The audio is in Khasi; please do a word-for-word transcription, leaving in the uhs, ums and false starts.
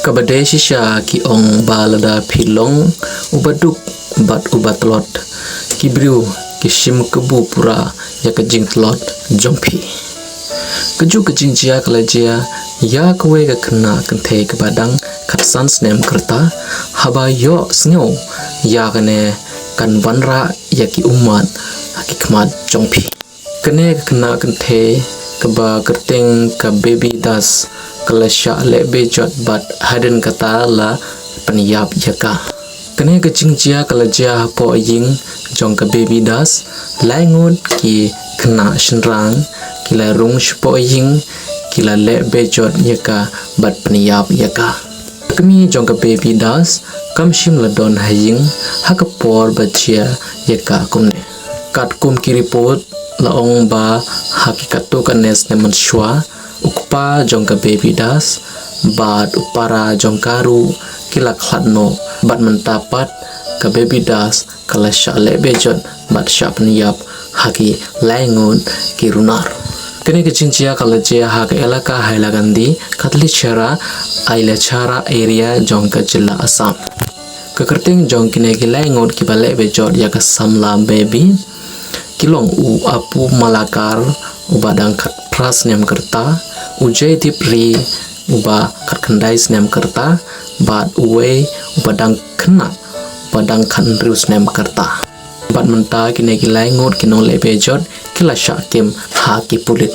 Kaba dei shisha ki ong ba lada phi long uba duk bad uba tlot, ki briew ki shim kabu pura ïa ka jingtlot jong phi. Kajuh ka jingjia ka la jia ïa kawei ka khynnah kynthei kaba dang khatsan snem ka rta, haba ïohsngew ïa kane kan wanrah ïa ki ummat ha ki khmat jong phi. Kane ka khynnah kynthei kaba kyrteng ka Baby Das ka la shah leh bejot bad hadien kata la pynïap ïa ka. Kane ka jingjia ka la jia hapoh ïing jong ka Baby Das. Lai ngut ki khynnah shynrang ki la rung shapoh ïing, ki la leh bejot ïa ka bad pynïap ïa ka. Ka kmie jong ka Baby Das kam shym la don ha ïing ha ka por ba jia ïa ka kumne. Katkum ki report la ong ba ha ki katto katne snem mynshuwa, u kpa jong ka Baby Das bad u para jong ka ruh ki la khlad noh, bad mynta pat ka Baby Das ka la shah leh bejot bad shah pynïap ha ki lai ngut ki runar. Kane ka jingjia ka la jia ha ka elaka Hailakandi, Katlachhara, Ailachhara area jong ka jylla Assam. Ka kyrteng jong kine ki lai ngut kiba leh bejot ïa ka samla Baby ki long u Apu Malakar uba dang khatphra snem ka rta, u Joydeep Ray uba khatkhyndai snem ka rta, bad uwei uba dang khynnah uba dang khathynriew snem ka rta. Bad mynta kine ki lai ngut ki nongleh bejot ki la shah kem ha ki pulit.